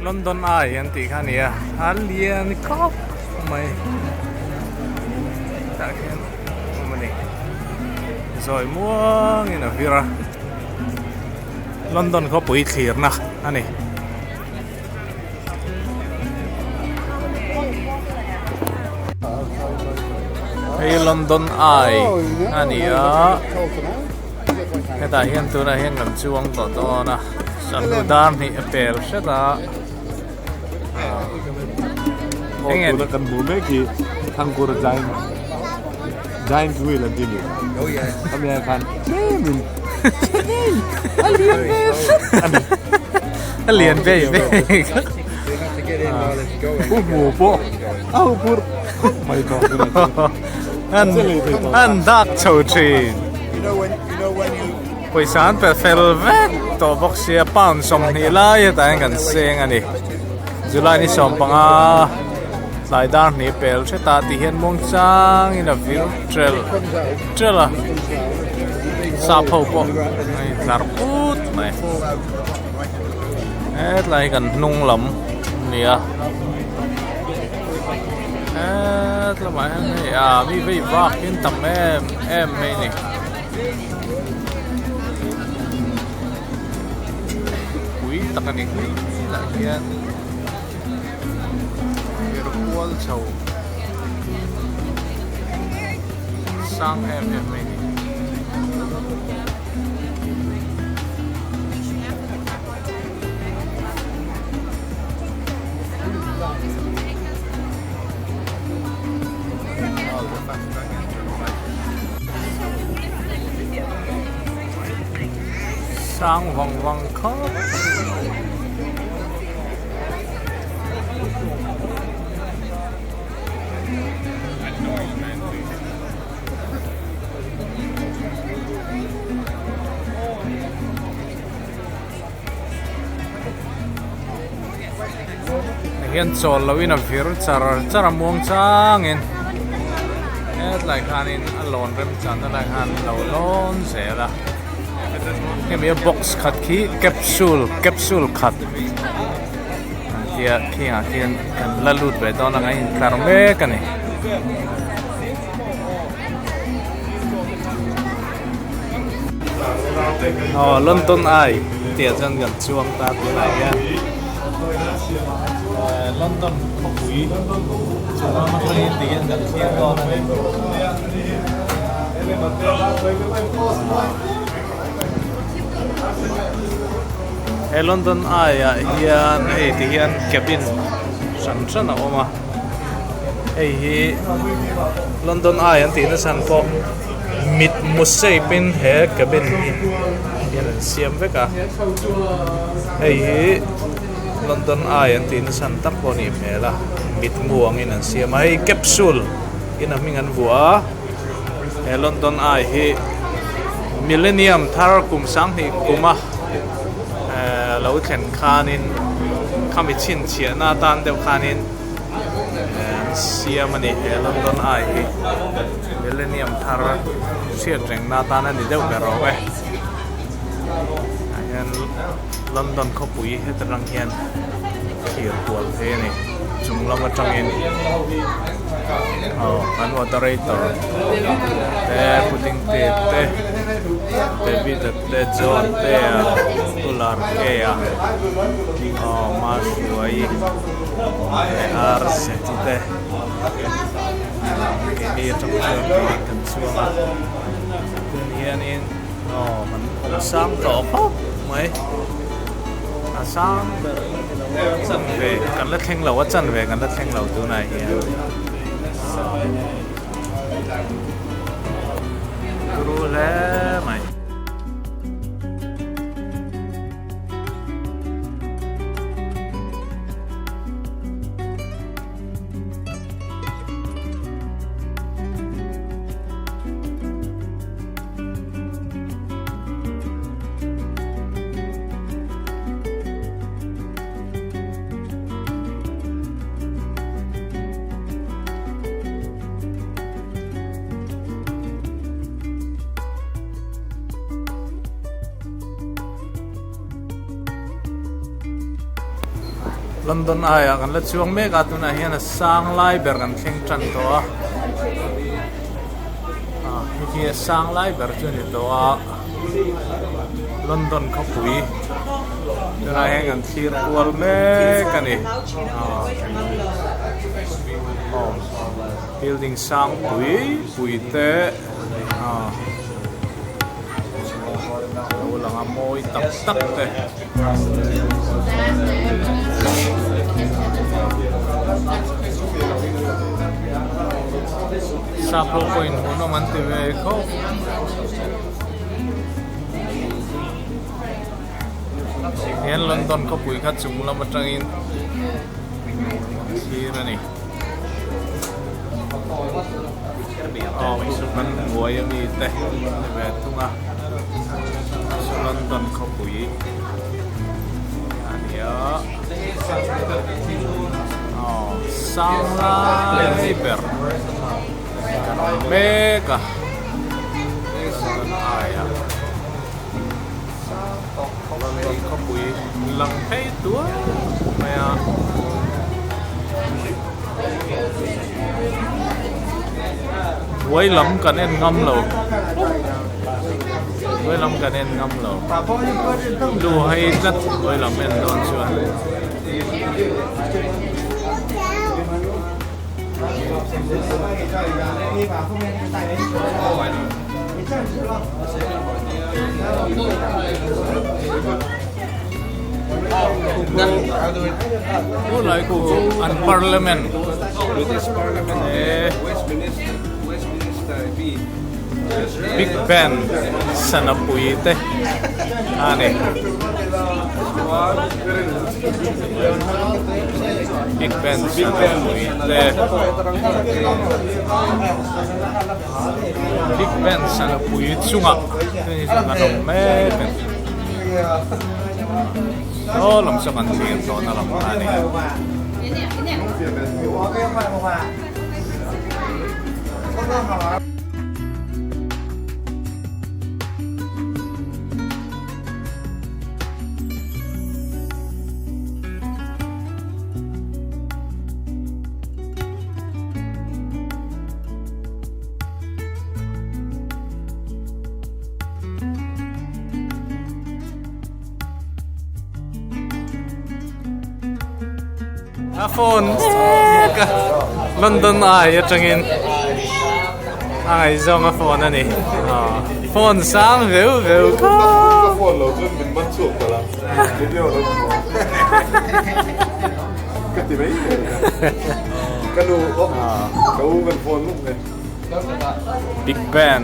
London Eye an tih kha a ni a, a lian khawp mai tah khian a awm a ni zawi muangin a vir a London khawpui thlirna a ni. Hei London Eye a ni a hetah hian tunah hian kan chuang tawh dawn a chawhnu dar hnih a pel hret a eng nge kan hmuh mek hi Thangkura giant giant wheel an ti a ni khami ah khan tlemin a lian ve hret a ni. A lian ve ve Pu hmu pawh a hu phur khawp mai tawh an an dak chho thin pawisa an pe fel vek tawh bawk sia pound 20 lai hetah hian kan seng a ni July ni 15 tlai dar hnih pel hretah tih hian muang changin a vir tel tel a sap ho pawh a intlar put mai. Hetlai hi kan hnung lam a ni a hetlai ah hian hei ah mi vei vak hi an tam em em mai a ni. Pui tak a ni tah hian ker kual chho sang em em mai a ni. Sang vang vang khawp. Hian chawl lo in a vir char char a muang changin hetlai khanin a lawn rem chan na lai khan lo lawn zel a hemi a box khat khi capsule capsule khat an tia khingah khian kan la lut ve dawn ang a intlar mek a ni. Aw London Eye tih ah chuan kan chuang ta tunah hian London khawpui chung lam atangin ti hian kan thlir dawn a ni. He London Eye ah hian hei ti hian cabin hran hran a awm a. Hei hi London Eye an tih nachhan pawh mit mu shape in he cabin hi hian an siam vek a hei hi London Eye an tih nachhan tak pawh a nih hmel a mit mu angin an siam a hei capsule in a hming an vuah a he London Eye hi millennium thar kum sanghnih kuma ehh lo thlen khanin khami chhinchhiahna atan deuh khanin. An siam a ni he London Eye hi Millennium thar hriat rengna atan a ni deuh ber awm e tah hian London khawpui heta tang hian thlir kual thei a ni chung lam atangin aw an moderator te pudding te te David a te John te a Tular ke a aw Mahruai. Ar seti te keini atang chuan tui kan chhuang a tun hianin aw kan awm sang tawh khawp mai a sang ber a chanve kan la thleng lo a chanve kan la thleng lo tunah hian turu hle mai. London Eye ah kan la chuang mek a tunah hian a sang lai ber kan thleng tan tawh a ah hei hi a sang lai ber chu a ni tawh a London khawpui tunah hian kan thlir kual mek a ni ah aw building sang pui pui te ah lo lang a mawi tak tak te. Sap ho pawhin hmuhnawm an ti ve khawp. Hian London khawpui kha chung lam atangin thlir a ni. Aw kan hnuai ami te ni ve thung a. London khawpui a ni a aw sang lai ber kan awm mek a London aia London khawpui lang phei tuar mai a. Buai lam kan en ngam lo buai lam kan en ngam lo lu hei tlat buai lam en dawn chuan. Tunlai khu an parliament eh Big Ben sana pui te a ni. Big Ben sana pui te Big Ben sana pui chungah hei hi an awm mek a ni. Saw lam saw kan thlir tawhna lam kha a ni. A phone mek a London Eye atangin a ngaihzawng a phone a ni phone sang veu veu kha ka phone lo chuan min man chhuak palh a video lo hmu ka ti mai mai ka nu aw ka u kan phone muk mai. Big Ben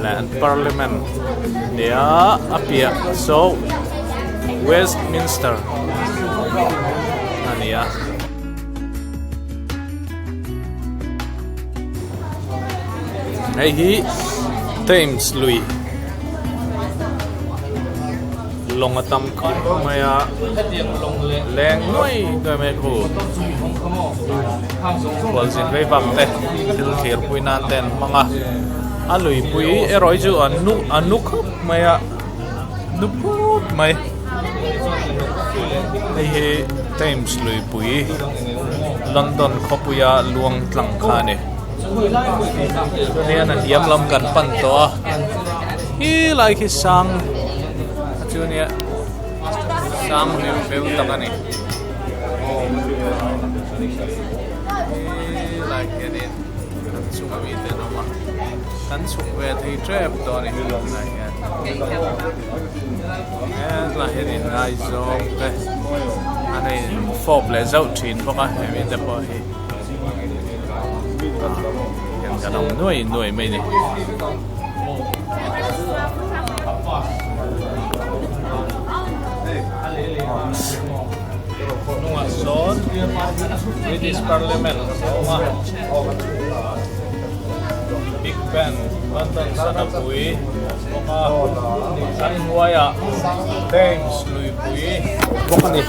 leh an parliament nia a piah saw Westminster a ni a. Hei hi Thames lui lawng a tam khawp mai a leng nuai nuai mai khu khualzin vei vak te thil thlir pui nan te an hmang a a lui pui erawh hi chu a nu a nu khawp mai a nu phut mai hei hi Thames lui pui London khawpuia luang tlang kha a ni chuan a hniam lam kan pan tawh a khi lai khi sang a chu nia sang veu veu tak a ni khi lai khianin kan chung ami te an awm a kan chhuk ve thei tep tawh a ni tunah hian hetlai hianin ngaizawng te an in fawp leh zauh thin bawk a hemi te pawh hi. Hian kan awm nuai nuai mai ni. Hnungah sawn British Parliament a awm a, Big Ben London Sanapui bawk a, an hnuaiah Thames luipui bawk a ni.